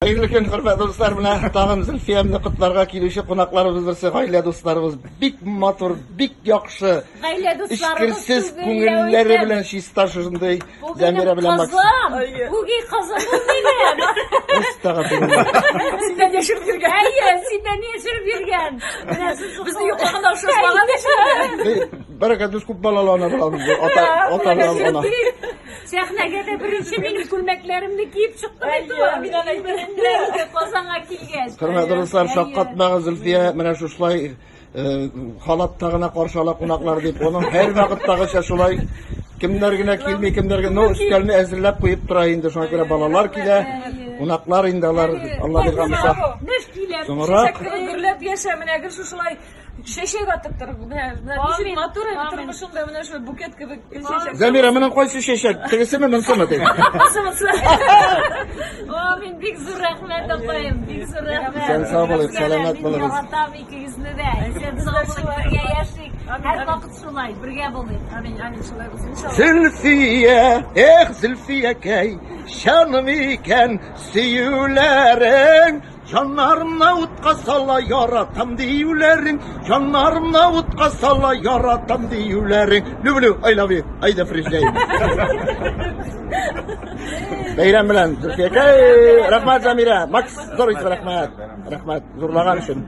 Хәерле көн, хөрмәтле дуслар! Менә тагын Зөлфиямне котларга килүче кунакларыбыз берсе, гаилә дусларыбыз. Бик матур, бик яхшы. Гаилә дусларыбыз Эчкерсез күңелләре белән чиста шушындый Зәмирә белән Максим. Кызым, үги кызым ул минем. Әстәгъфирулла. Синнән яшереп йөргән. Әйе, синнән яшереп йөргән. Менә сез Безне юклаганда ошашмаган Эй, Бәрәкәт, без күп балалы ана булабыз. Ата, ата белән ана. Сәхнәгә дә беренче минем күлмәкләремне киеп чыкты бит ул. Мин аны әйтәм. Казанга килгәч. Хөрмәтле дуслар, шаккатмагыз, Зөлфия менә шушылай халатта гына каршы ала кунаклар дип. Аның һәрвакыттагыча шулай кемнәр генә килми, кемнәр генә, ну, өстәлне әзерләп куеп тора инде. Шуңа күрә балалар килә, кунаклар инде алар, Алла биргән булса. Неш килә. Соңрак Чәчәк кебек гөрләп яшә, менә гел шушылай чәчәк атып тор. Менә ничек матур әле тормышыңда менә шул букет кебек чәчәк. Замира, моның кайсы чәчәк? Тегесеме, монсымы ди? Монсы, монсы. О, мин бик зур рәхмәт, апаем, бик зур рәхмәт. Исән сау булыгыз, сәламәт Мин булыгыз. яратам икегезне дә. Исән сау булыйк, бергә яшик. Һәрвакыт шулай, бергә булыйк. Амин, амин, шулай булсын, иншалла. Зөлфия, эх, Зөлфиякәй, чаным икән сөюләрең. Җаннарымны утка сала яратам диюләрең, җаннарымны утка сала яратам диюләрең. Люблю, I love you, айда приезжай. Бәйрәм белән, Зөлфиякәй. Рәхмәт, Замирә. Макс, зур итеп рәхмәт. Рәхмәт, зурлаган өчен.